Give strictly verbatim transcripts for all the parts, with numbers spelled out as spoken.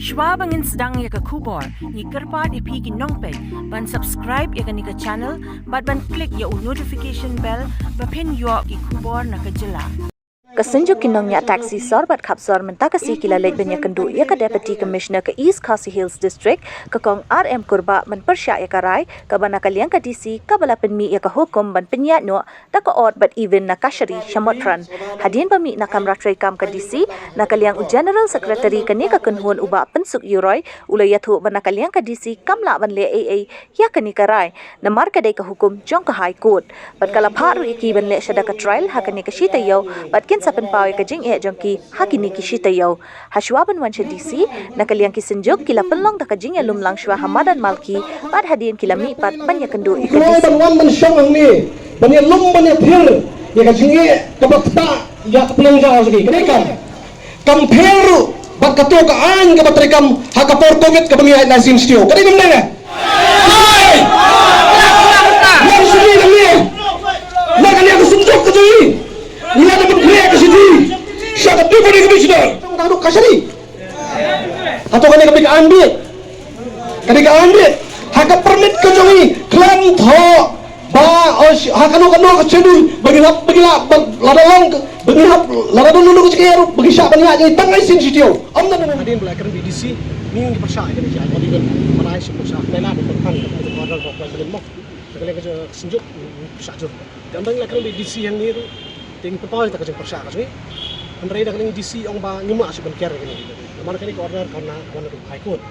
Shuwa ba ngin sdang ïa ka khubor, ngi kyrpad ïa phi ki nongpeit ban subscribe ïa kane ka channel bad ban click ïa u notification bell ba phin ïoh ki khubor na ka jylla. Ka Synjuk ki nongñiah taxi sor bad khapsor mynta ka sngi ki la leit ban ïakynduh ïa ka Deputy Commissioner ka East Khasi Hills District, ka Kong R M Kurbah, ban pyrshah ïa ka rai kaba na ka liang ka D C kaba la pynmih ïa ka hukum ban pynïaid noh da ka ot bad even na kashari sha Motphran. Hadien ba mih na kamra treikam ka D C, na ka liang u General Secretary kane ka kynhun, u Bah Pynsuk Yuroi, u la ïathuh ba na ka liang ka D C kam lah ban leh ei ei ïa kane ka rai namar ka dei ka hukum jong ka High Court. Bad ka la phah ruh ïa ki ban leh shada ka trial ha kane ka shi taïew bad kin sa pynpaw ïa ka jingeh jong ki ha kine ki shi taïew. Hashwa ban wan sha D C, na ka liang ki Synjuk ki la pynlong da ka jingïalum lang shuwa ha madan Malki bad hadien ki la mih pat ban ïakynduh ïa ka Kloi D C. Ban wan ban shong hangne ban ïalum ban ïathir ïa ka jingeh kaba ktah ïa ka pynlong jong ki. Kane kam kam pher ruh bad kato ka aiñ kaba treikam ha ka por Covid kaba ngi ïaid lai sien sha taïew. Ka dei ne ym dei? Hai! Wan sini hangne. Na ka liang ka Synjuk ka jong ngi, ngi la dep ban khleh ka shithi sha ka Deputy Commissioner. Tang duk kashari. Hato kane ka bik an bik. Kane ka an bik. Ha ka permit ka jong i khlem thoh ba, o, sh-, ha kano kano ka schedule ba ngi hap, ba ngi la, ba lada long, ba ngi hap, lada don lulu ka jingeh ruh ba ngi shah ban ïaid tang ai sien shi taïew. Ym na. Hadien ba la kren bad i D C, ngi ngi pyrshah ïa kane ka jingïaid, ym dei ban ai shi pyrshah, kane la ba pyrshah ka order ba pyrshah mo. Kane ka jingïaid ka Synjuk, ngi pyrshah jur. Te ynda ngi la kren bad i D C hangne ruh, te ngi pynpaw ïa kata ka jingpyrshah ka jong ngi. Hynrei da ka liang i D C i ong ba ngim lah shuh ban ker ïa kane. Namar kane ka order ka wan na, ka wan na High Court.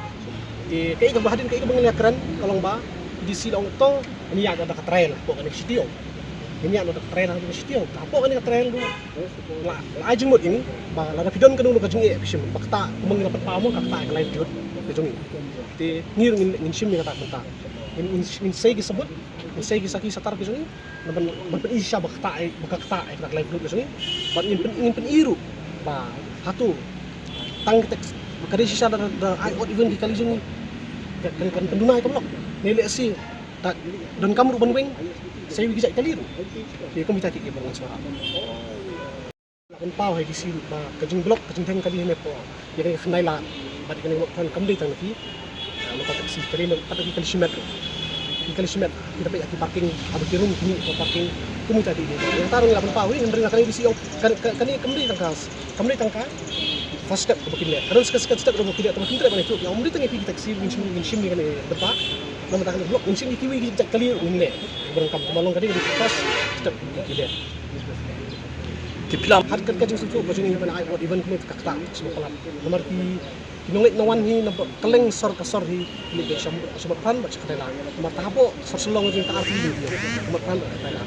Te kaei kaba hadien, kaei kaba ngi la kren ka long ba i D C i ong to ngin ïaid da ka trial hapoh kane ka shi taïew. Ngin ïaid da ka trial hapoh kane ka shi taïew. Hapoh kane ka trial ruh la, la ai jingmut ïa ngi ba lada phi don kano kano ka jingeh phi shim, ba ktah, kumba ngi la pynpaw mo, ka ktah ïa ka livelihood ka jong ngi. Te ngi ruh ngin, ngin shim ïa kata mynta. Ngin, ngin, ngin sei ki sabut, ngin sei ki sakhi satar ki jong ngi. Ban, ban pyni shisha ba ktah, ba ka ktah ïa ka livelihood ka jong ngi. Bad ngin pyn, ngin pyni ruh ba hato tang ka tax, ba ka dei shisha da, da ai odd even ki kali jong ngi. Kan, kan, kan pynduna ïa ka block. Ne lehse da donkam ruh ban weng sa ïa ki jait kali ruh. Te kumta ki, ki ban wan sngewbha. Pynpaw ha i D C ruh ba ka jingblock, ka jingdheng kali hangne hapoh ïa kane ka khyndai lad bad ïa kane ka Motphran kam dei tang na ki, ah, mynta taxi, ka dei na ki kali shimet ruh. Ki kali shimet, kita peit ha ki parking, haba ki rung ki mih ha parking, kumta ki dei. Ïa kata ruh ngi la pynpaw hi, hynrei na kane i D C i ong, ka, ka, kane kam dei tang ka, kam dei tang ka first step kaba kin leh. Ka don second, second step ruh ba kin leh, tang ba kin treh ban ïathuh, ïa ym dei tang ïa phi ki taxi ngin shim, ngin shim ïa kane bynta. Namar kata kane block ngin shim ïa kiwei ki jait kali ruh ngin leh. Kaba donkam, kumba long ka dei ka first step kaba kin leh. Ki phi la, ha ka, ka jingsngewthuh ka jong ngi ban ai odd even kumne ka ktah shuwa palat. Namar ki, ki nongleit nongwan hi na kylleng sor ka sor hi, ki leit beit sha, sha Motphran bad sha Khandai Lad. Namar ta hapoh sor Shillong jong ngi ta artylli ki leit sha Motphran bad Khandai Lad.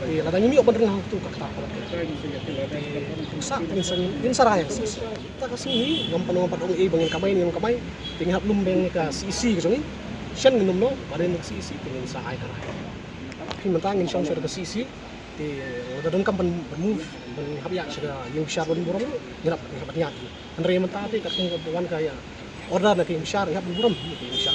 Te lada ngim ïoh ban rung ha katu ka ktah palat. Te sah, te ngin sa, ngin sa rai sah. Ta ka sngi hi ngam pat, ngam pat ong ei ba ngin kamai ne ngim kamai. Te ngin hap lum beit ka C E C ka jong ngi. Shen ngin ym noh, ba dei ka C E C te ngin sa ai ka rai. Phi mynta ngin shong sha ka C E C. Te lada donkam ban, ban move, ban hap ïaid sha ka ïing bishar ban burom, ngi hap, ngi hap ban ïaid. Hynrei mynta te katkum ka wan ka ïa order na ka ïing bishar, ngi hap ban burom ïa ka ïing bishar.